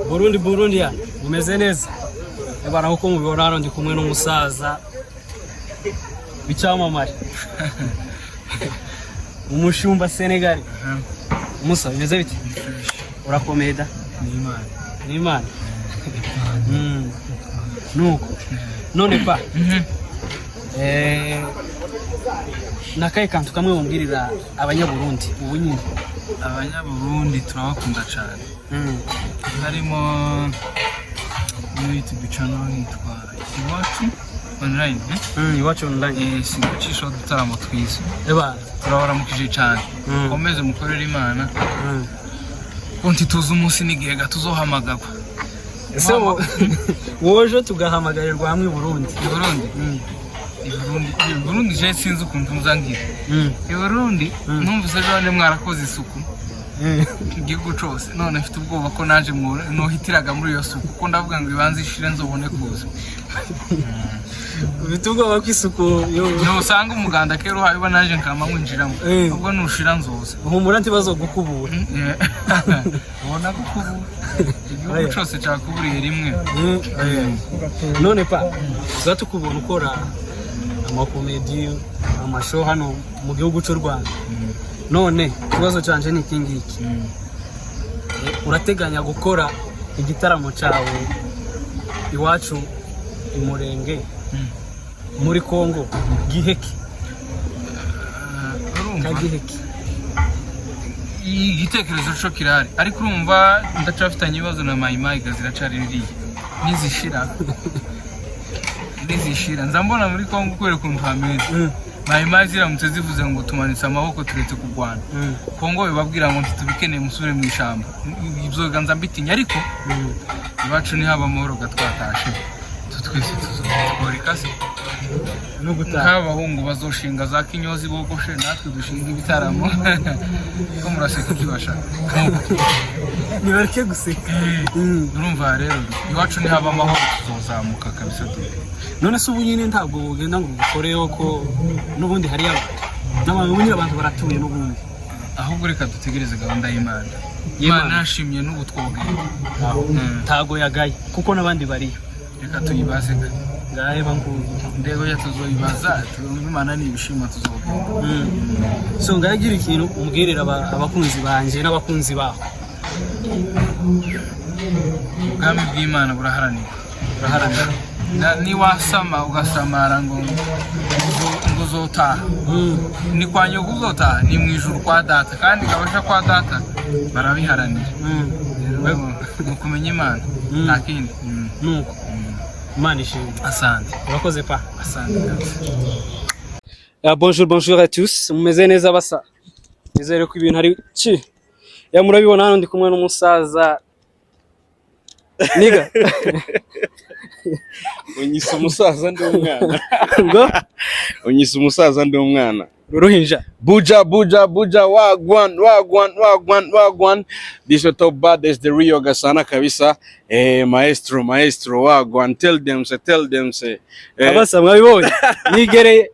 Burundi, Burundi ya mumeze neza. Ebana, nkuko mubibona hano ndi kumwe n'umusaza w'icyamamare, umushumba Senegal. Umusa, bimeze bite? Urakomeye da? Ni Imana. Ni Imana. Nuko none pa nakaye kantu kamwe mumbwirira abanyaburundi ubu nyine. Abanyaburundi turabakunda cyane. Harimo muri YouTube channel yitwa Iwacu Online, eh? Iwacu Online. Singucishaho udutaramo twiza. Eba. Turabaramukije cyane. Mukomeze mukorere Imana. Ko ntituzi umunsi n'igihe tuzohamagarwa. Ese woje tugahamagarirwa hamwe i Burundi? I Burundi. I Burundi, i Burundi je sinzi ukuntu muzangira. I Burundi numvise ejo bundi mwarakoze isuku igihugu cose, none mfite ubwoba ko naje nohitiraga muri iyo suku, ko ndavuga ngo ibanze ishire nzobone kuza. Ufite ubwoba ko isuku yo Ntusanga umuganda kera uhaye uba naje nkama winjiramo. Ubwo nushira nzoza. Humura, ntibazogukubura. Ubona ko kubura igihugu Oya. cose cakuburiye rimwe. None pa, tuza tukubona ukora amakomedi, amashow hano mu gihugu cy'u Rwanda. None ikibazo canje ni iki ngiki: urateganya gukora igitaramo cyawe iwacu i Murenge muri Kongo giheki? Urumva Kagiheki? igitekerezo co kirahari, ariko urumva ndacafitanye ibibazo na Mayimayi, ziracari ririya. Nizishira nza mbona muri Kongo kubera ukuntu hameze. Mayimayi ziramutse zivuze ngo tumanitse amaboko, turetse kurwana, Kongo bibabwira ngo ntitubikeneye, musubire mu ishamba. Ibyo nza mbitinya, ariko iwacu nihaba amahoro gatwatashe twese tuzokora ikase. No gutaha. Nk'abahungu bazoshinga za kinyozi bogoshe, natwe dushinga ibitaramo. Ko muraseka ikibasha? Nibareke guseka. Urumva rero, iwacu nihaba amahoro tuzozamuka kabisa tu. None se ubu nyine ntabwo ugenda ngo ugukoreho, ko n'ubundi hariyo abantu n'abantu, ubu nyine abantu baratuye n'ubundi? Ahubwo reka dutegereze gahunda y'Imana. Y'Imana. Imana yashimye n'ubu twogenda. Ntago yagaye kuko n'abandi bariyo. Reka tuyibaze. Ngahe banguye. Ndego ya tuzoyibaza, turumva Imana nibishima tuzogenda. So ngagira ikintu umbwirira abakunzi banje n'abakunzi baho. Ubwami bw'Imana buraharanirwa. Uraharanira. Niwasama ugasamara ngo uzotaha, ni kwa nyoko uzotaha, ni mu ijuru kwa data, kandi gabasha kwa data barabiharanira. Rero ni ukumenya Imana, nta kindi. Nuko Imana ishimwe. Asante. Urakoze pa. Asante kabisa. Ah, bonjour, bonjour à tous. Mumeze neza basa? Nizere ko ibintu ari ki. Ya, murabibona hano ndi kumwe n'umusaza niga. Unyise umusaza ndi umwana. Ngo? Unyise umusaza ndi umwana. Uruhinja. Buja buja buja, wagwan wagwan wagwan wagwan. This is top baddest, the real Gasana kabisa. Maestro, maestro, wagwan. Tell them say, tell them say. Abasa mwabibonye nigereye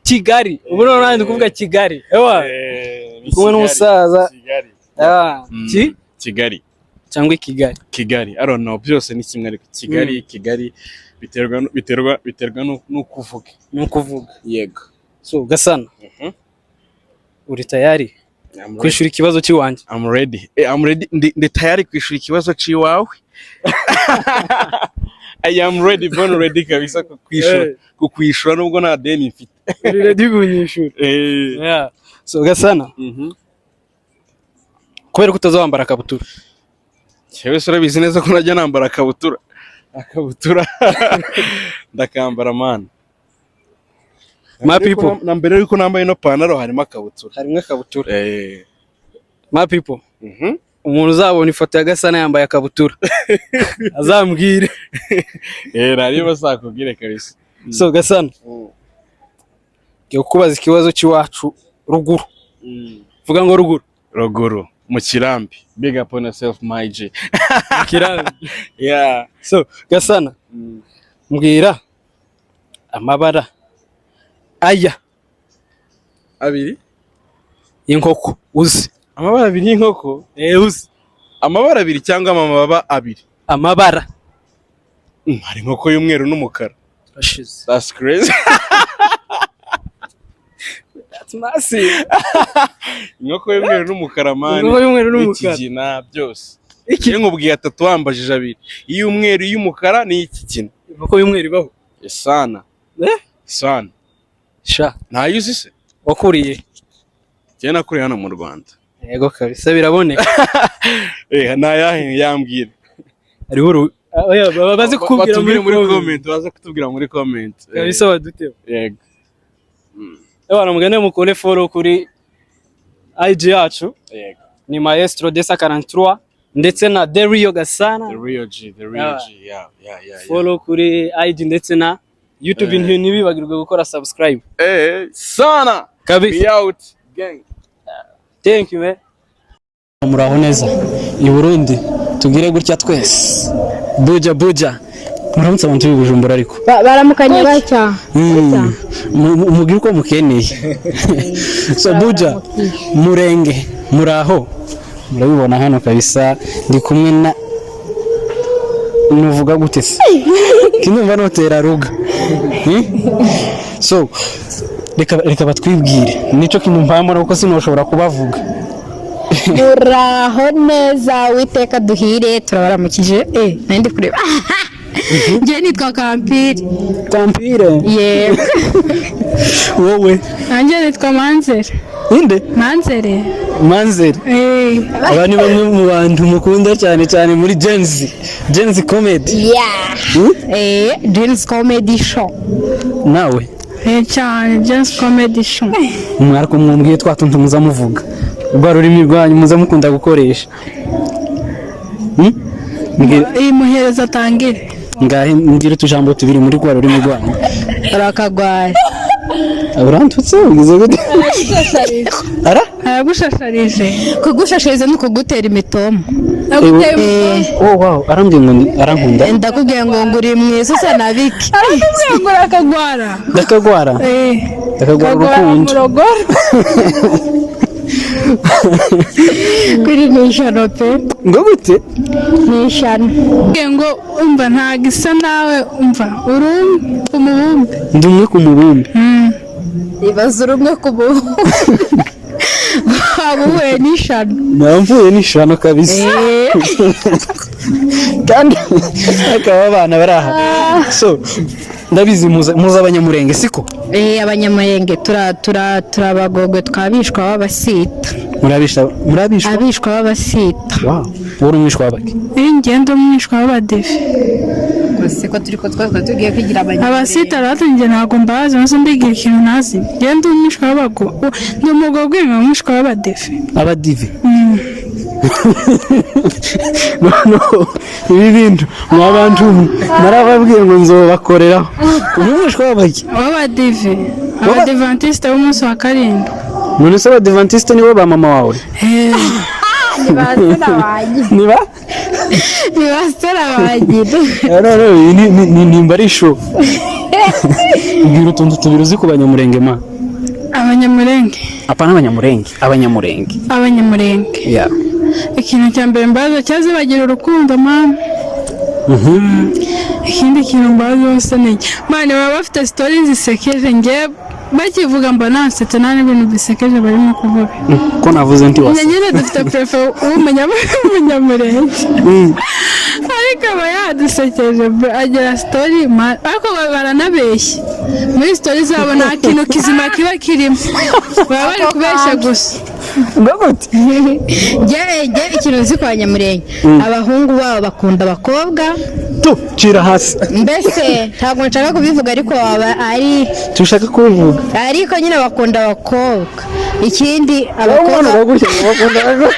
Kigali ubu noneho ndi kuvuga Kigali, ewa. Ni Kumwe Kigali, n'umusaza. Kigali. Ah, ki Kigali. Cyangwa i Kigali? Kigali, I don't know, byose ni kimwe, ariko Kigali, Kigali biterwa n'uko uvuga. Ni ukuvuga. Yego. So Gasana, uri tayari I'm ready. kwishura ikibazo cy'iwanjye? I'm ready. I'm ready. Ndi tayari kwishura ikibazo c'iwawe. I am ready, born ready kabisa kukwishura. Kukwishura nubwo nta deni mfite. Uri ready kunyishura? Eh. Yeah. So Gasana, kubera ko utazawambara akabutura? Jewe se urabizi neza ko najya nambara akabutura. Akabutura ndakambara, man. My people. Na mbere yuko nambaye ino pantaro harimo akabutura. Harimo akabutura. Eh. My people, umuntu uzabona ifoto ya Gasana yambaye akabutura azambwire. Eh, nariyo bazakubwire kabisa. So Gasana, ngiye kukubaza ikibazo cy'iwacu ruguru. Vuga ngo ruguru. Ruguru mu kirambi. Big up on yourself, my G. Kirambi. Yeah. So Gasana, mbwira amabara aya Abiri. y'inkoko uzi. Amabara abiri y'inkoko. Eh, uzi. Amabara abiri cyangwa amababa abiri? Amabara. Hari inkoko y'umweru n'umukara. Turashize. That's crazy. That's massive. Inkoko y'umweru n'umukara, man. Inkoko y'umweru n'umukara. N'ikigina byose. Iki? Iyo nkubwiye atatu wambajije abiri, iy'umweru, iy'umukara n'iy'ikigina. Inkoko y'umweru ibaho? Sana. Eh? Sana. Sha. Ntayo uzi se? Wakuriye? Njyewe nakuriye hano mu Rwanda. Yego kabisa, biraboneka. Eh, ntayahe yambwira. Hariho uru oya, baba bazi kukubwira. Batubwire muri comment, baze kutubwira muri comment. Kabisa baduteba. Yego. Ebana, mugende mukore follow kuri IG yacu. Yego. Ni Maestro Desa 43 ndetse na Derio Gasana. The real G, the real G, yeah. Follow kuri IG ndetse na YouTube. Ntibibagirwe gukora subscribe. Eh, sana. Kabisa. We out, gang. Thank you, man. Muraho neza i Burundi, tugire gutya twese. Buja buja, muramutse abantu b'i Bujumbura ariko. Baramukanye batya. Mugire uko mukeneye. So buja murenge, muraho, murabibona hano kabisa ndi kumwe na, nuvuga gute se, kinumva notera ruga. So reka batwibwire, nico kintu mpambona kuko sinoshobora kubavuga. Muraho neza, witeka duhire, turabaramukije. Nari ndi kureba, njye nitwa Kampire. Kampire? Yego. Wowe? Nanjye nitwa Manzere. Inde? Manzere. Manzeri? Eh. Aba ni bamwe mu bantu mukunda cyane cyane muri Gen Z comedy. Yeah. Gen-Z Comedy Show. Nawe? Eh, cyane, Gen-Z Comedy Show. Mwariko mwumviye twa tuntu muza muvuga, rwa rurimi rwanyu muza mukunda gukoresha. Iyi muhereza atangire. Ngahe mbwira utujambo tubiri muri rwa rurimi rwanyu. Urakagwara. Urantutse, ugize gute? Ara? Aragushasharije. Kugushashariza ni ukugutera imitoma. Aguteye umugongo. Oh wow, arambwiye ngo arankunda. Ndakubwiye ngo nguri mwiza usa na biki. Arakubwiye ngo urakagwara. Ndakagwara. Eh. Ndakagwara Kagwara urukundo. murogoro. Kuri ni ijana pe. Ngo gute? Ni ijana. Akubwiye ngo umva ntabwo isa nawe, umva uri umwe ku mubumbe. Ndi umwe ku mubumbe. Ibaze uri umwe ku mubumbe, waba uhuye n'ijana. Namvuye n'ishano kabisa. Kandi akaba abana bari aha. So ndabizi muza abanyamurenge, siko? Eh, abanyamurenge tura turabagogwe, twabishwa b'abasita. Murabisha, murabishwa? Abishwa b'abasita. Wow, wowe uri umwishwa w'abaki? Eh, ngende umwishwa w'abadive. Gusa ko turi ko twatwa tugiye kwigira abanyamurenge. Abasita rero njye ntabwo mbazi, maze mbigira ikintu ntazi. Ngende umwishwa w'abago, ndi umugogwe, umwishwa w'abadive. Abadive? No, ibi bintu mwabantu narababwiye ngo nzobakoreraho. Uri umwishwa w'abaki? W'abadive, abadivantisite b'umunsi wa karindwi. None se abadivantisite nibo ba mama wawe? Eh. Niba Ni basitara bagira. No, iyi ni nimba ari show. Mbwira utuntu tubiri uzi ku banyamurenge ma. Abanyamurenge? Apana abanyamurenge, abanyamurenge. Abanyamurenge. Yeah. Ikintu cya mbere mbaza cyaze, bagira urukundo mama. Ikindi kintu mbaza bose ni iki, man, baba bafite story zisekeje. Njye bakivuga mba nasetse, nta n'ibintu bisekeje barimo kuvuga. Ko navuze nti Njye wase. nyine dufite préfet w'umunyamurenge, ariko aba yadusekeje bro. Agira story ariko baranabeshya muri story zabo, nta kintu kizima kiba kirimo, baba bari kubeshya gusa. Ngo gute? Njye ikintu nzi ku banyamurenge, abahungu babo bakunda abakobwa. Tu cira hasi. Mbese ntabwo nshaka kubivuga, ariko baba ari Tushaka kubivuga. Ariko nyine bakunda abakobwa. Ikindi, Abakobwa abakobwa gutya ngo bakunda abakobwa.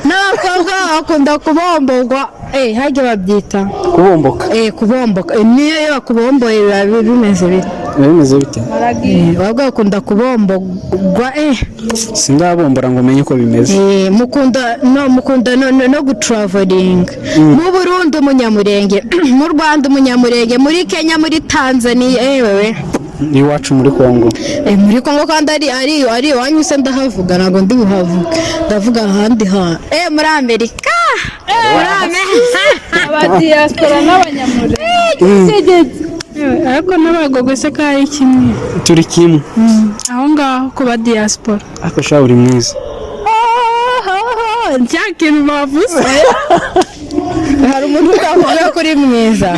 N'abakobwa bakunda kubomborwa, harya babyita? Kubomboka. Eh, kubomboka. Niyo iyo bakubomboye biba bimeze bite? Biba bimeze bite? Abakobwa bakunda kubomborwa. Sindabombora ngo menye uko bimeze. Mukunda no mukunda no gutravelinga. Mu Burundi umunyamurenge, mu Rwanda umunyamurenge, muri Kenya, muri Tanzania, wewe. Iwacu muri Kongo. Muri Kongo kandi ari iwanyu se? Ndahavuga, ntabwo ndi buhavuge, ndavuga ahandi hantu, muri Amerika, muri Amerika. Abadiyasipora n'abanyamurenge, ariko n'abagogo se ko ari kimwe? Turi kimwe. Aho ngaho ku badiyasipora. Ariko sha, uri mwiza. Cya kintu bavuze. Hari umuntu utavuga ko uri mwiza?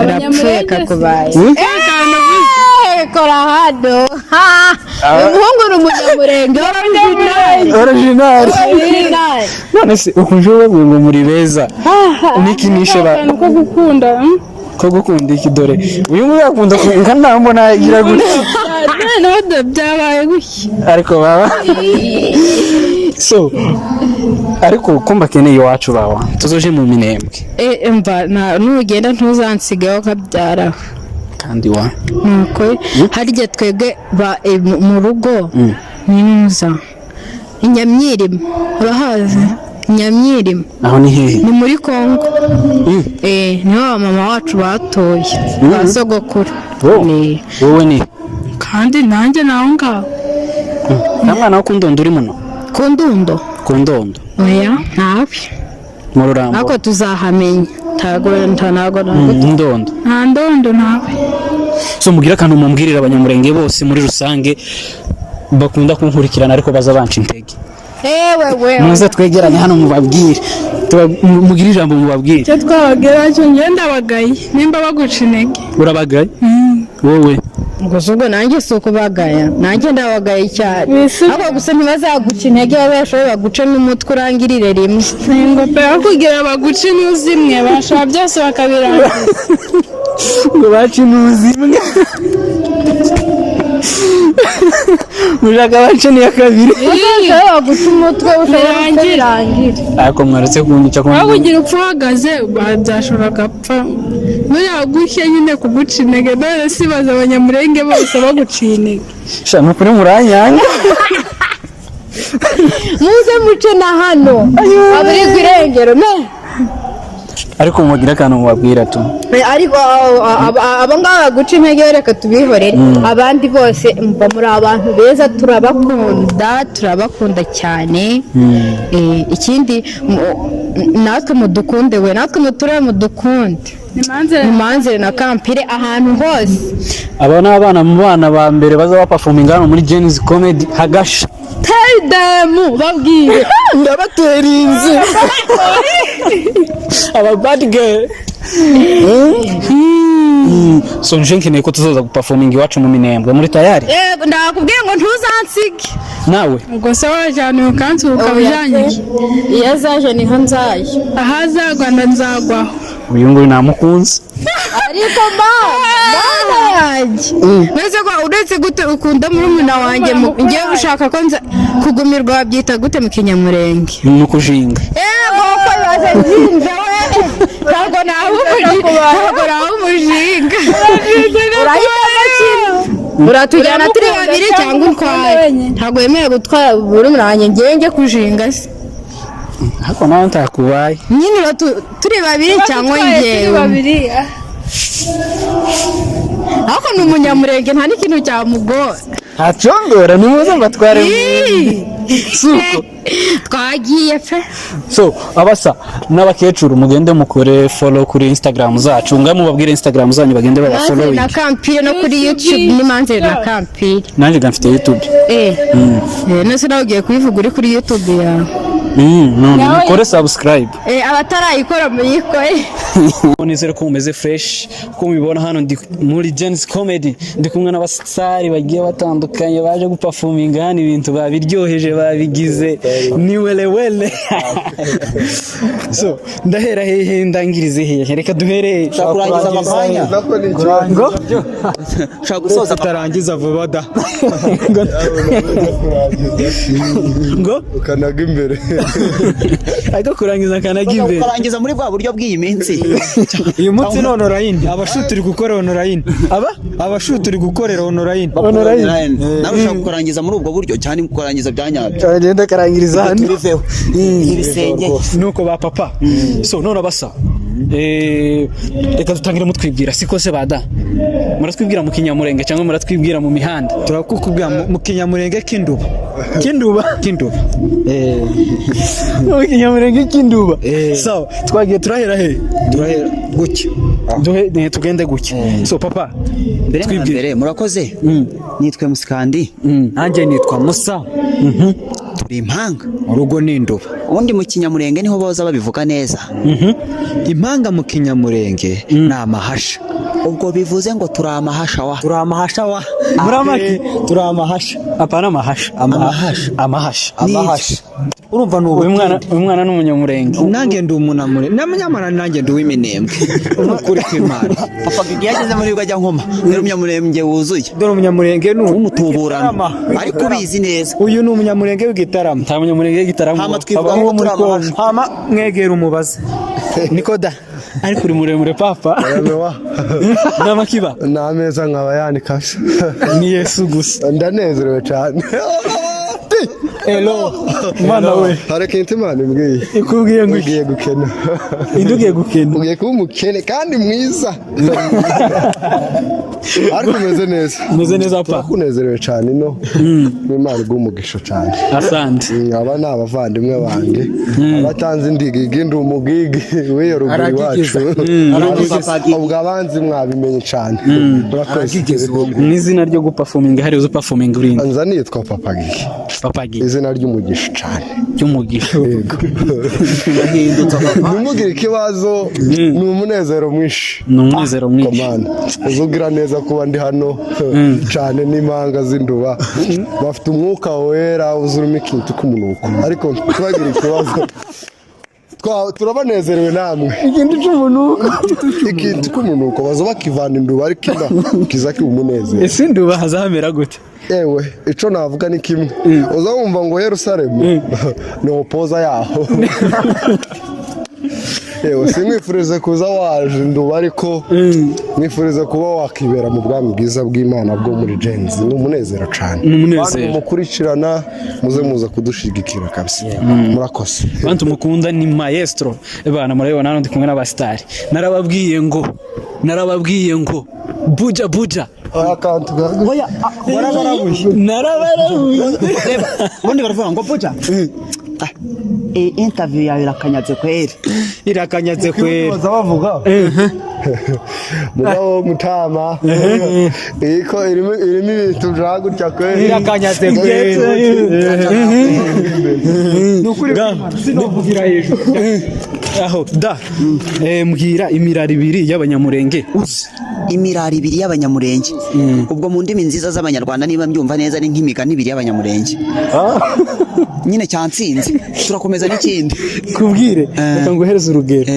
Urapfuye kakubaye. Kora hano. Uyu muhungu ni umunyamurenge. Original. Original. None se ukunje bavuga ngo muri beza, nikinishe ba Akantu ko gukunda. Ko gukunda iki? Dore uyu nguyu akunda nka nambona agira gutya. Noneho byabaye gutya. Ariko baba so, ariko ko mbakeneye iwacu bawa, tuzoje mu Minembwe. Mva, nugenda ntuzansigeho kabyaraho. Kandi wa Nuko harya twebwe mu rugo ninuza Inyamyirima, urahazi Inyamyirima? Aho ni hehe? Ni muri Kongo. Niho mama wacu batoye, ba sogokuru. Oh. Wowe ni Kandi nanjye naho ngaho. Nta mwana wo ku Ndondo uri muno? Ku Ndundo? Ku Ndondo. Oya, ntawe. Mu Rurambo? Ariko tuzahamenya, ntago ntago. Ndondo. Nta Ndondo, ntawe. So mugire akantu mumbwirira abanyamurenge bose muri rusange bakunda kunkurikirana, ariko baza banca intege. Ewe we! Muze twegerane hano mubabwire. Mugire ijambo mubabwire. Icyo twababwira cyo, njye ndabagaye nimba baguca intege. Urabagaye wowe? Gusa ubwo nanjye si ukubagaya, nanjye ndabagaye cyane. Wisubire. Ariko gusa ntibazaguca intege, babashoboye baguce n'umutwe urangirire rimwe. Ngo pe, aho kugira baguce inuzi imwe, bashobora byose bakabirangiza. Ngo bace inuzi imwe, mushaka bace n'iya kabiri. Baguca umutwe ushobora Birangire. Ariko mwaretse kunyica ko Aho kugira upfa uhagaze, byashobora gapfa buriya gushya nyine kuguca intege. None sibaza abanyamurenge bose baguciye intege. Sha, ni ukuri muranyanga. Muze muce na hano aburirwa irengero me. Ariko mugire akantu mubabwira tu. Ariko abo ngabo baguca intege, reka tubihorere. Abandi bose mva muri abantu beza, turabakunda, turabakunda cyane. Ikindi natwe mudukunde we, natwe muturere mudukunde. Nimanzire na Kampire ahantu hose. Aba ni abana mu bana ba mbere baza baperforminga hano muri Gen-Z Comedy hagasha. Tell them, babwire. Ndabatera inzu aba bad girl. So nje nkeneye ko tuzoza guperforminga iwacu mu Minembwe, muri tayari? Yego, ndakubwiye ngo ntuzansige. Nawe? Ubwo se wajyana ukansi ukaba ujyanye iki? Iyo azaje niho nzayo. Ahazagwa nzagwaho. Uyu nguyu namukunze. Ariko mana yanjye, uretse ko uretse gute ukunda murumuna wanjye, ngiye gushaka ko nza kugumirwa, babyita gute mu Kinyamurenge? Ni ukujinga. Yego, ko bibaze nzinze we, ntabwo nawe umujinga, urahitamo kimwe: uratujyana turi babiri cyangwa utwaye. Ntabwo wemerewe gutwara murumuna wanjye, ngewe njye kujinga se? Ariko nawe ntakubaye. Nyine turi babiri cyangwa Turi ngewe. babiri. Ariko ni umunyamurenge, nta n'ikintu cyamugora. Ntacongora, nimuze mbatware. Suko. Twagiye pe. So abasa n'abakecuru, mugende mukore follow kuri Instagram zacu, ngaho mubabwire Instagram zanyu bagende Manzere na babafollowing. Kampire no kuri YouTube ni Manzere na Kampire. Nanjye ga mfite YouTube. Nose nawe ugiye kubivuga uri kuri YouTube yawe? None mukore subscribe. Abatarayikora muyikore. Nizere ko mumeze fresh. Uko mubibona hano ndi muri Gen-Z Comedy, ndi kumwe n'abasitari bagiye batandukanye baje guperforminga hano, ibintu babiryoheje, babigize ni welewele. So ndahera hehe, ndangirize hehe? Reka duhere Kurangiza amapanya. Ngo Ushaka gusoza. Utarangiza vuba da. Ngo ukanaga imbere. Ariko kurangiza akanaga imbere. Ukarangiza muri bwa buryo bw'iyi minsi. Uyu munsi ni online, abashuti uri gukorera online, aba abashuti uri gukorera online. Online. Nawe ushaka kurangiza muri ubwo buryo cyane, kurangiza bya nyabyo. Agenda akarangiriza hano. Tubiveho ibisenge. Nuko ba papa, so none abasa Reka dutangire mutwibwira, siko se bada? Muratwibwira mu Kinyamurenge cyangwa muratwibwira mu mihanda? Turakukubwira mu Kinyamurenge k'Induba. Kinduba? K'Induba. Mu Kinyamurenge k'Induba. Eh. Sawa, twagiye, turahera he? Turahera gutya. Duhe ne, tugende gutya. So papa, Mbere na twibwire. mbere, murakoze. Nitwe Musikandi. Nanjye nitwa Musa. Turi impanga. Urugo ni Induba. Ubundi mu Kinyamurenge niho boza babivuga neza. Impanga mu Kinyamurenge ni amahasha. Ubwo bivuze ngo turi amahasha wa. Turi amahasha wa. Muri amaki? Turi amahasha. Apana amahasha. Amahasha. Amahasha. Amahasha, urumva ni Uyu mwana, uyu mwana ni Umunyamurenge. Nanjye ndi umunamure nyamara nanjye ndi uw'iminembwe, ni ukuri kw'Imana. Papa Gigi yageze muri bwo ajya nkoma, dore Umunyamurenge wuzuye. Dore Umunyamurenge ni w'umutuburano, ariko ubizi neza. Uyu ni Umunyamurenge w'Igitarama. Nta Munyamurenge w'Igitaramo. Hama twivuga Habaho ngo uwo muri turi amahasha. Kongo. Hama mwegera umubaze. Nikoda, ariko uri muremure papa. N'amakiba. Ni ameza nkaba yanikase. Ni Yesu gusa. Ndanezerewe cyane. Elo mwana we. Hari ikintu Imana imbwiye. Ikubwiye ngo iki? Ugiye gukena. Indi ugiye gukena? Ugiye kuba umukene kandi mwiza, ariko umeze neza. Umeze neza pa. Turakunezerewe cyane ino, n'Imana iguha umugisha cyane. Asante. Aba ni abavandimwe banjye abatanze indigigi, ndi umugigi w'iyo ruguru iwacu. Ubwo abanzi mwabimenye cyane, murakoze. Mu izina ryo guperforminga hari uzi performinga urinde? Nza nitwa Papa Gigi. Papa Gigi. Izina ry'umugisha cyane. Ry'umugisha. Yego, ntimugire ikibazo, ni umunezero mwinshi. Ni umunezero mwinshi. Komanda uzugira neza kuba ndi hano cyane n'impanga z'Induba bafite umwuka wera uzurimo ikintu k'umunuko, ariko ntibagire ikibazo. Turabanezerewe namwe. Ikintu cy'umunuko. Ikintu k'umunuko baza bakivana Induba, ariko inda kiza kiba umunezero. Ese Induba hazahamera gute? Yewe, ico navuga ni kimwe, uza wumva ngo Yerusalemu ni opoza yaho. Yewe, simwifurize kuza waje Nduba, ariko mwifurize kuba wakibera mu bwami bwiza bw'Imana bwo muri Gen-Z. Ni umunezero cyane. Ni umunezero. Bantu mukurikirana, muze muza kudushigikira kabisa, murakoze. Bantu mukunda, ni maestro bana, murabibona hano ndi kumwe n'abasitari. Narababwiye ngo buja buja. Akantu. Oya, Warabarabuye. Narabarabuye. Ubundi baravuga ngo buja. Ah, iyi interview yawe irakanyatse kweri. Irakanyatse kweri. Baza bavuga mugabo mutama iko irimo ibintu bya gutya kweri. Irakanyatse kweri, ni ukuri sinovugira hejuru. Aho da. Mbwira imirari ibiri y'Abanyamurenge uzi. Imirari ibiri y'Abanyamurenge, ubwo mu ndimi nziza z'Abanyarwanda, niba mbyumva neza, ni nk'imigani ibiri y'Abanyamurenge nyine. Cyansinze, turakomeza n'ikindi. Kubwire, reka nguhereze urugero.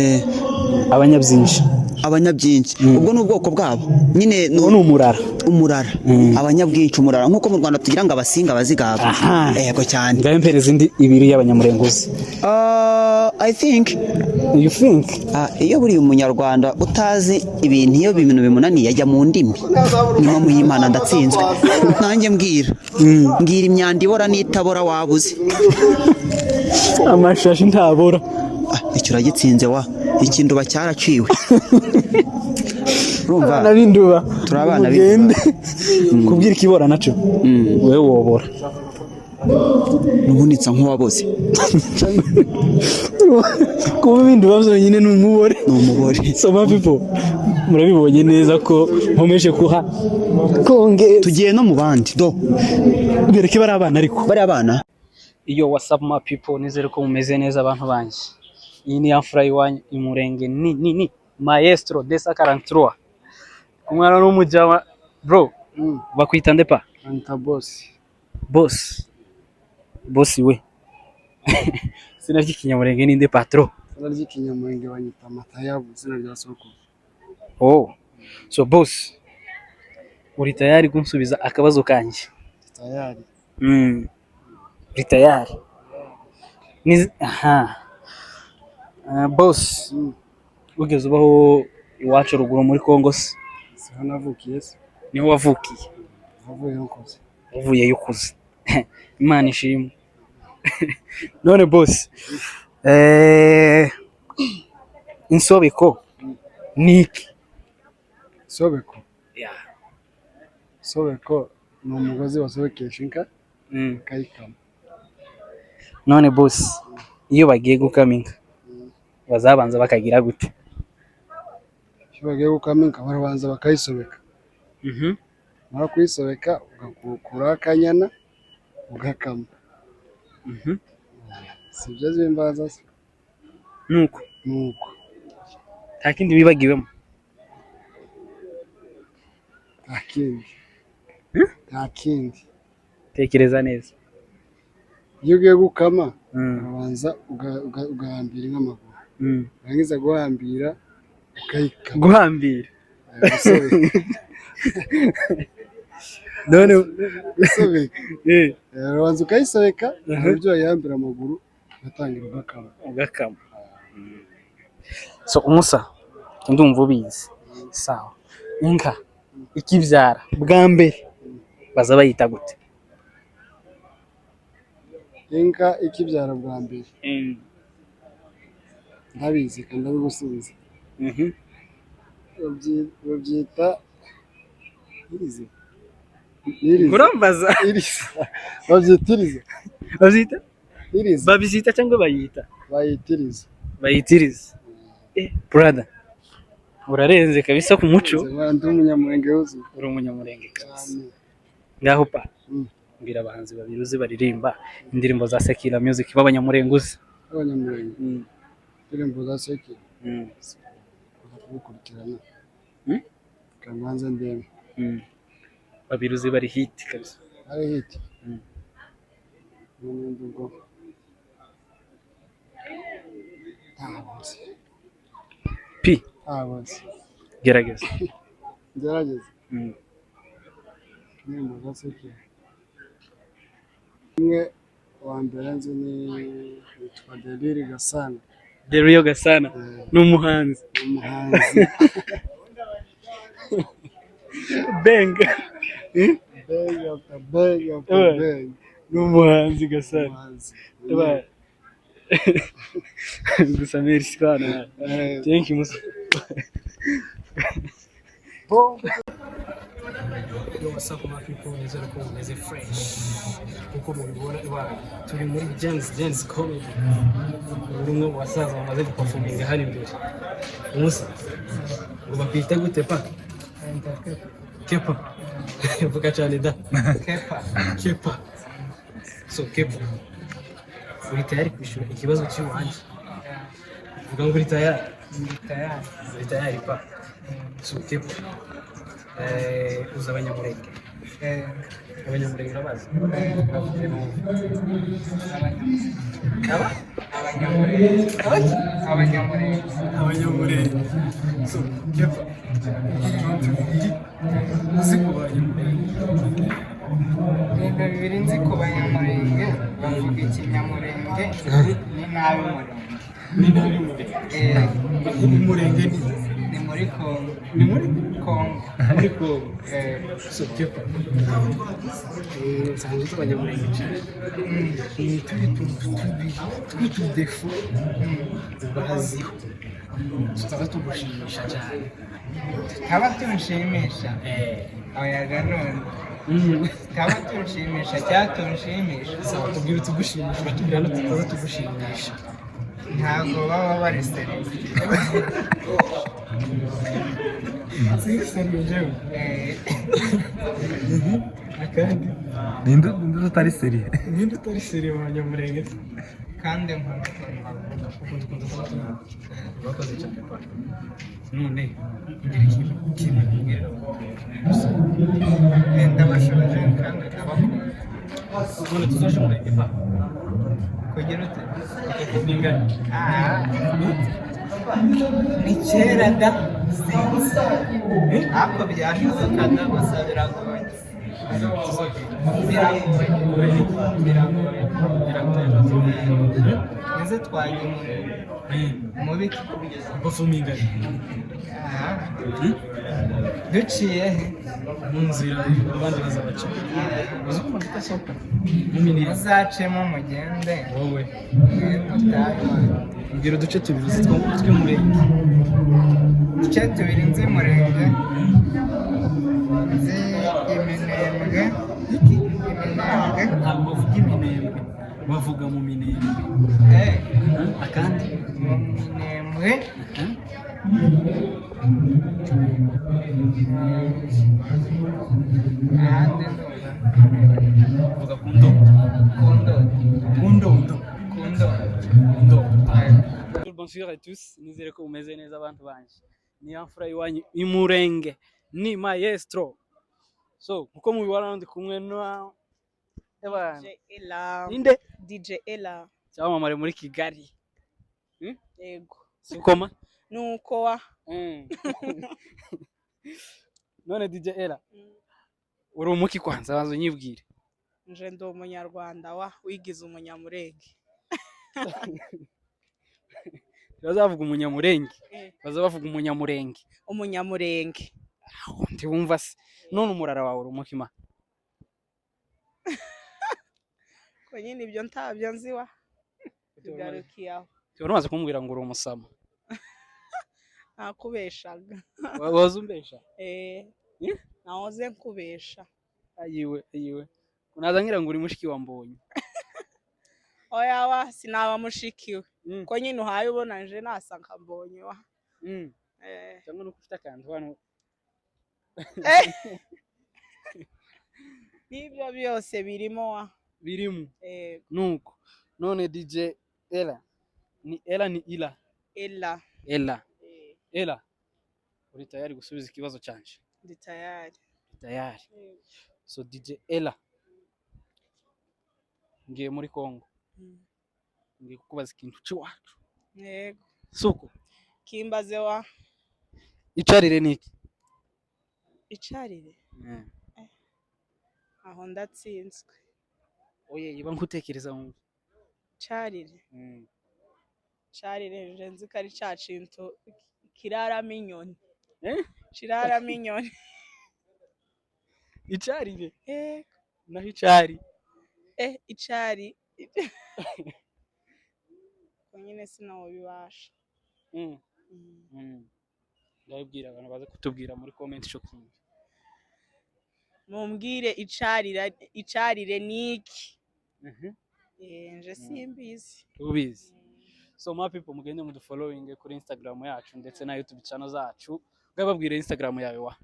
Abanyabyinshi. Abanyabyinshi, ubwo ni ubwoko bwabo nyine. Uwo ni umurara. Umurara, abanyabwinshi, umurara, nk'uko mu Rwanda tugira ngo Abasinga, Abazigaba. Aha. Yego cyane. Ngaho mpereza indi ibiri y'Abanyamurenge uzi. I think You think? Iyo buriya Umunyarwanda utazi ibintu, iyo ibintu bimunaniye ajya mu ndimi. Nyuma muhimana ndatsinzwe nanjye. Mbwira imyanda ibora n'itabora wabuze. Amashashi ntabora. Ah, icyo uragitsinze wa. Ikinduba cyaraciwe, urumva. Abana b'Induba. Turi abana. Mugende kubwira ikibora nacyo wowe wobora. N'ubundi nsa nk'uwaboze. Kuba ibindi byonyine ni umubore. Ni umubore. So my people, murabibonye neza ko nkomeje kuha konge. Tugiye no mu bandi do. Bereke bari abana ariko. Bari abana. Iyo, what's up my people? Nizere ko mumeze neza abantu banjye. Iyi ni ya mfura y'iwanyu Imurenge, ni maestro desa 43, umwana n'umujama. Bro, bakwita nde pa? Anta Boss. Boss, boss we, izina ry'Ikinyamurenge ninde patro? Izina ry'Ikinyamurenge banyita Matayabu, izina rya sokuru. Oh, so boss, uri tayari kunsubiza akabazo kanjye? Tayari. Uri tayari? Aha. Boss, wigeze ubaho iwacu ruguru muri Congo se? Siho navukiye se. Niho wavukiye? Navuyeyo nkuze. Wavuyeyo ukuze, Imana ishimwe. None boss, Insobeko ni iki? Sobeko. Sobeko ni umugozi basobekesha inka bakayikama. None boss, iyo bagiye gukama inka bazabanza bakagira gute? Iyo bagiye gukama inka barabanza bakayisobeka. Mara kuyisobeka ugakuraho akanyana ugakama. Si byo zimbaza se? Nuko Nuko. Nta kindi bibagiwemo? Nta kindi. Nta kindi. Tekereza neza. Iyo ugiye gukama urabanza ugahambira inka amaguru. Warangiza guhambira ukayikama. Guhambira. Gusobeka. None Gusobeka. Urabanza ukayisobeka, uburyo wayihambira amaguru ugatangira ugakama. Ugakama. So umusa, ndumva ubizi. Sawa. Inka ikibyara bwa mbere baza bayita gute? Inka ikibyara bwa mbere ndabizi kandi ndabigusubiza. Babyita iriza. Iriza. Urambaza? Iriza. Babyita iriza. Babyita? Iriza. Babyita cyangwa bayita? Bayita iriza. Bayitiriza. Brother. Urarenze kabisa ku muco. Ndi umunyamurenge wuzuye. Uri umunyamurenge kabisa. Ngaho pa. Mbwira abahanzi babiri uzi baririmba indirimbo za secular music b'abanyamurenge uzi. Abanyamurenge. Indirimbo za secular. Kubikurikirana. Kamanza ndebe. Babiri uzi bari hit kabisa. Ari hit. N'ubundi ubwo. Ntabuzi. P. Ntabuzi. Gerageza. Gerageza. Indirimbo za secular. Umwe wa mbere nzi ni witwa Deliri Gasana. Delio Gasana ni umuhanzi. Umuhanzi. Bang. Bang after bang after bang. Ni umuhanzi Gasana. Gusa merci kana. Thank you musa. Yo, what's up my people, nizere ko mumeze fresh nkuko mubibona iwanyu turi muri Gen-Z Gen-Z Comedy. Uri umwe mu basaza bamaze guperforminga hano imbere. Umusa, ngo bakwita gute pa? Kepa. Vuga cyane da. Kepa. Kepa. So Kepa, uri tayari kwishyura ikibazo cy'iwanjye? Vuga ngo uri tayari. Ndi tayari. Uri tayari pa? So Kepa, uzi abanyamurenge? Abanyamurenge urabazi? Bavuge numve. Aba? Abanyamurenge. Abanyamurenge. Abanyamurenge. So Kepa, utuntu tubiri uzi ku banyamurenge. Ibintu bibiri nzi ku banyamurenge: bavuga ikinyamurenge, ni nabi murenge. Ni nabi murenge. Umurenge ni? Ni muri Kongo. Ni muri Kongo. Muri Kongo. So Kepa, nsanzwe uzi abanyamurenge cyane. Ni turi tuntu tubiri tw'utudefo baziho tutaza tugushimisha cyane. Tutaba tunshimisha? Oya none. Tutaba tunshimisha cyangwa tunshimisha? Sawa, tubwire utugushimisha, uratubwira n'ututaza tugushimisha. Ntabwo baba bari sérieux. Sérieux jewe. Akandi? Ninde utari sérieux? Ninde utari sérieux mu banyamurenge? Kandi nkunda ukuntu bavuga. Ukunda ukuntu bavuga. Urakoze cyane pa. None ngira ikintu kimwe kubwira. Ndabashoje kandi ndabakunda. None tuzaje umurenge pa? Kugira ute? Ningana. Ah, ni kera da, sinzi, ariko byashoboka da, gusa biragoye, biragoye, biragoye. Nze twagiye mu biki? Performinga. Aha. Duciye he? Mu nzira abandi bazabaca. Uzi ko amavuta asohoka mu minwe? Muzacemo mugende. Wowe. Mutahe. Mbwira uduce tubiri uzi tw'umurenge. Uduce tubiri nzi murenge. Nzi Iminembwe. Iminembwe. Ntabwo bavuga Iminembwe, bavuga mu Minembwe. Eh, Akandi? Mu Minembwe. Ahandi ndumva. Vuga ku ndodo. Ku ndodo. Ku ndodo. Ku ndodo. Ndodo. Bonsoir à tous, nizere ko mumeze neza abantu banje. Ni Amfura iwanyu Imurenge, ni Maestro. So, nkuko mubibona ndi kumwe na Ebana. DJ Ella. Inde? DJ Ella. Cyamamare muri Kigali. Yego. Sukoma? Nuko wa. None DJ Ella, uri umuki kwanza banza unyibwire. Nje ndi umunyarwanda wa wigize umunyamurenge. Bazavuga umunyamurenge. Eh. Bazabavuga umunyamurenge. Umunyamurenge. Ntiwumva se? None umurara wawe uri umuki ma? Ko nyine ibyo ntabyo nzi wa. Bigarukiye aho. Wari umaze kumbwira ngo uri umusama. Ntakubeshaga. Waza umbesha? Eh. Nahoze nkubesha. Ayiwe, ayiwe. Unaza ngira ngo uri mushiki wa Mbonyi. Oya wa, sinaba mushikiwe. Ko nyine uhaye ubona nje nasa nka Mbonyi wa. Eh. Cyangwa nuko ufite akantu hano. Eh. N'ibyo byose birimo wa. Birimo. Eh. Nuko. None DJ Ella. Ni Ella ni Ila? Ella. Ella. Ella. Uri tayari gusubiza ikibazo canje? Ndi tayari. Uri tayari. So DJ Ella. Ngiye muri Kongo. Ngiye kukubaza ikintu c'iwacu. Yego. Suko. Kimbaze wa. Icarire niki? Icarire. Aho ndatsinzwe. Oye, iba nkutekereza mu. Carire. Carire nje nzi ko ari ca kintu kiraramo inyoni. Eh? Kiraramo inyoni. Icarire? Eh. Naho icari. Eh, icari. Ko nyine sinabibasha. Ndabibwira abantu baze kutubwira muri comment ico kintu. Mumbwire icarira icarire niki? Eh, nje simbizi. Ubizi. So my people, mugende mudu following kuri Instagram yacu ndetse na YouTube channel zacu. Ngababwire Instagram yawe wa.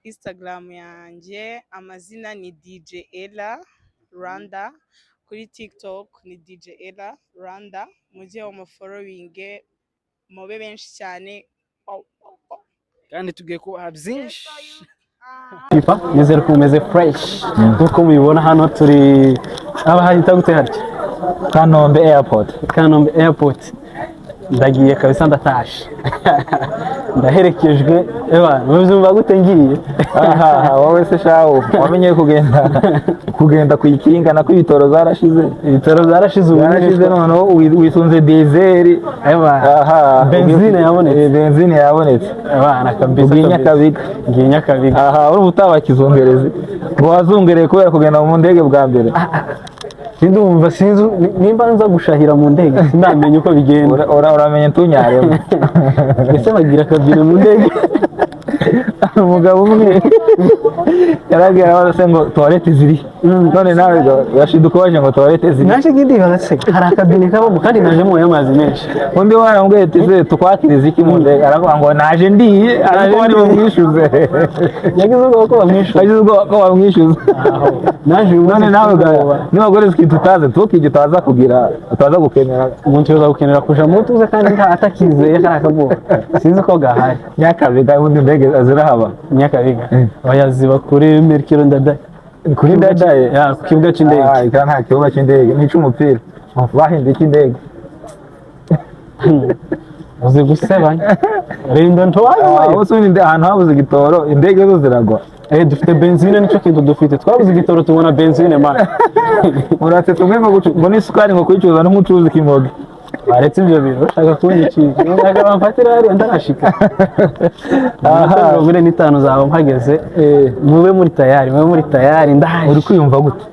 Instagram yanjye amazina ni DJ Ella Rwanda, kuri TikTok ni DJ Ella Rwanda, mujye mu following mube benshi cyane. Wow, wow, wow. Kandi tugiye kubaha byinshi. Nizere ko mumeze fresh. Nkuko mubibona hano turi aba hahita gute harya? Kanombe Airport. Kanombe Airport. Ndagiye kabisa, ndatashe. Ndaherekejwe. Eba, mubyumva gute ngiye? Aha, wowe se shawo wamenye kugenda ku ikinga nako ibitoro zarashize. Ibitoro zarashize ubu. Zarashize noneho wisunze dizeri. Eba, aha, benzine yabonetse. Benzine yabonetse. Abana kabisa. Ugiye Nyakabiga. Ngiye Nyakabiga. Aha, urumva utabakizungerezi ngo wazungereye kubera kugenda mu ndege bwa mbere. Ndumva sinzi nimba nza gushahira mu ndege, sindamenya uko bigenda. Uramenye ntunyaremo. Ese bagira akabine mu ndege? Umugabo umwe yarabwira abaza se ngo toilette ziri, none nawe gashiduka waje ngo toilette ziri. Naje ngiye se hari akabine kabamo kandi naje mu amazi menshi. Undi waramubwiye ati se tukwakiriza iki mu ndege, aravuga ngo naje ndiye, ariko bari bamwishyuze. Yagize ubwoba ko bamwishyuza. Yagize ubwoba ko bamwishyuza. Naje uyu none munsi nawe ubwoba. niba ikintu utazi ntukijye utaza kugira utaza gukenera. Umuntu yoza gukenera kuja mu tuze kandi atakizeye kari akabwoba. Sinzi ko gahari. Nyakabiga ubundi indege zirahaba. Nyakabiga. Oya, ziba kuri Mercure Ndadaye. Kuri Ndadaye? Ya, ku kibuga c'indege. Ah, ika nta kibuga c'indege, ni ic'umupira. Bahinduye icy'indege. Uzi gusebanya. Rinda ntowayo. Ubu se ubundi ahantu habuze igitoro indege zo ziragwa. Eh, dufite benzine, nicyo kintu dufite. Twabuze igitoro tubona benzine man. Uratse tumwe ngo n'isukari ngo kuyicuruza no nk'ucuruza ikimogi. Baretse ibyo bintu, bashaka kunyicisha, ntabwo bamfatira hariya ndarashika. Iminota 45 zaba mpageze. Mube muri tayari, mube muri tayari, ndaje. Uri kwiyumva gute?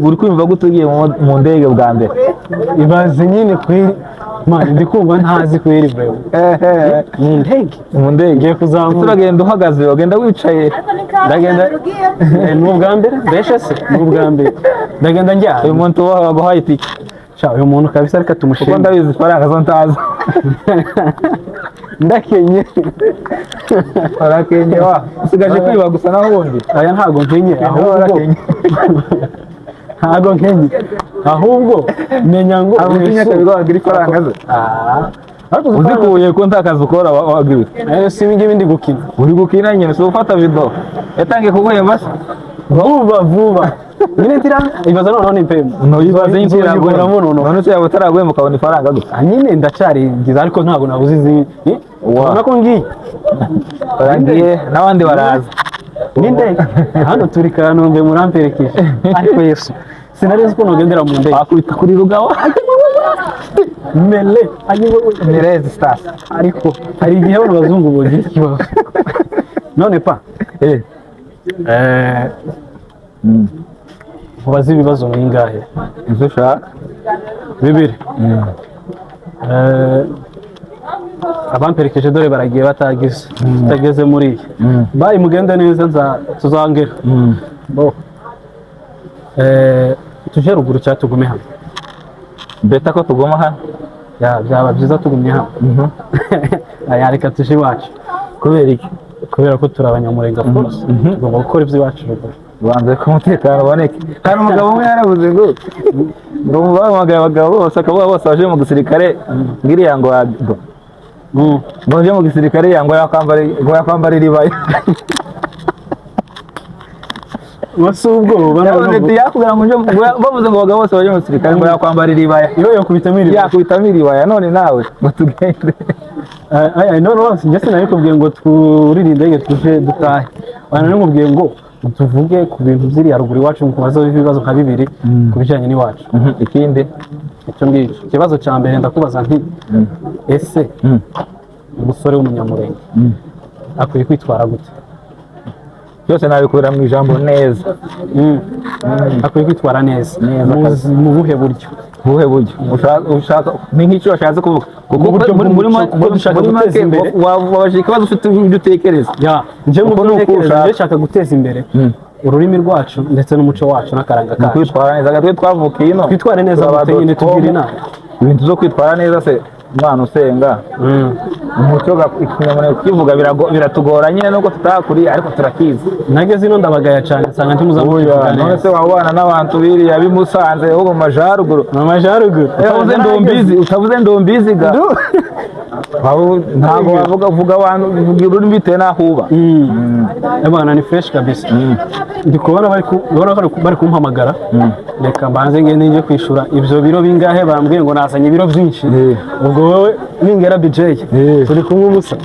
Uri kwiyumva gute ugiye mu ndege bwa mbere? Ibaze nyine kweri, man, ndi kumva ntazi kweri, bro. Mu ndege. Mu ndege. Ngiye kuzamuka. Ese uragenda uhagaze, uragenda wicaye? Ndagenda. Ni ubwa mbere mbeshe se, ni ubwa mbere ndagenda njyana. Uyu muntu waguhaye itike? Sha, uyu muntu kabisa, reka Kuko tumushime. ndabizi ifaranga zo ntazi. Ndakenye. Urakenye wa, usigaje kwiba gusa naho ubundi. Aya, ntago nkenye, ahubwo Warakenye. Ntago nkenye, ahubwo menya ngo Ntabwo utinya kabiri wagira ifaranga ze? Ah, ariko uzi Uzikuye ko nta kazi ukora, wagira ute? Ayo si ibingibi ndi gukina. Uri gukina nyine, si ufata video yatangiye kuguhemba se? Vuba vuba nyine ntira ibaza noneho ni mpembo. Ntuyibaze nyine. Nzoyikuramo noneho. None se yaba utaraguhemba ukabona ifaranga gusa? Ah, nyine ndacyarigize, ariko ntabwo nabuze izindi. Ubona ko ngiye. Baragiye n'abandi baraza. N'indege hano turi Kanombe, muramperekeje, ariko Yesu, sinari nzi ko nogendera mu ndege. Wakubita kuri Rugawa. Mele. Mirezi stars. Ariko hari igihe bano bazungu bogira ikibazo. None pa, nkubaze ibibazo bingahe? Ibyo ushaka. Bibiri. Abamperekeje dore baragiye, batagize tutageze muri iyi bayi. Mugende neza, nza tuzangera bo. Tuje ruguru cyangwa tugume hano? Better ko tuguma hano. Ya, byaba byiza tugumye hano. Aya, reka tuje iwacu. Kubera iki? Kubera ko turi abanyamurenge, of course tugomba gukora iby'iwacu ruguru. Banze ko umutekano uboneke. Hari umugabo umwe yaravuze ngo bahamagaye abagabo bose, akavuga bose baje mu gisirikare, ngo iriya ngo ngo baje mu gisirikare, iriya ngo yakwambara iribaya. Wasi ubwoba. Yavuze ati yakubwira ngo bavuze ngo abagabo bose baje mu gisirikare ngo yakwambara iribaya. Iyo yakubitamo iribaya. Yakubitamo iribaya. None nawe ngo tugende. Aya, none wose njye sinabikubwiye ngo twurire indege tuje dutahe. Wana namubwiye ngo tuvuge ku bintu by'iriya ruguru iwacu, mukubaza ibibazo nka bibiri ku bijyanye n'iwacu. Ikindi? Icyo ngicyo. Ikibazo cya mbere ndakubaza nti: ese umusore w'umunyamurenge akwiye kwitwara gute? Byose nabikubira mu ijambo neza. Akwiye kwitwara neza. Neza. Mu buhe buryo? Buhe buryo ushaka? Ni nk'icyo washatse kuvuga kuko Mu buryo muri bw'umuco, kuko dushaka muri guteza make imbere. Wabajije ikibazo ufite ibyo utekereza. Ya, njye mu Uko byo ni uko ntekereza, ushaka. njye nshaka guteza imbere ururimi rwacu ndetse n'umuco wacu n'akaranga Mu kacu. kwitwara neza, twe twavukiye ino. Twitware neza Turaba gute nyine? dot com. Tugire inama. Ibintu byo kwitwara neza se, umwana usenga, umuco ikinyamurenge kukivuga biratugora nyine nubwo tutakuriye, ariko turakizi. Nageze ino ndabagaya cyane, nsanga ntimuzamukivuga Oya, none se neza. wabana n'abantu biriya bimusanze ahubwo mu majaruguru? Mu majaruguru. Utavuze ndombizi, utavuze ndombizi ga. Ntabwo wavuga, vuga abantu, vuga ururimi bitewe n'aho uba. Ebana, ni fresh kabisa. Ndi kubona bari bari kumpamagara. Reka mbanze ngende njye kwishura ibyo biro bingahe bambwiye ngo nazanye ibiro byinshi. Ubwo wowe ningera BJ turi kumwe ubusa.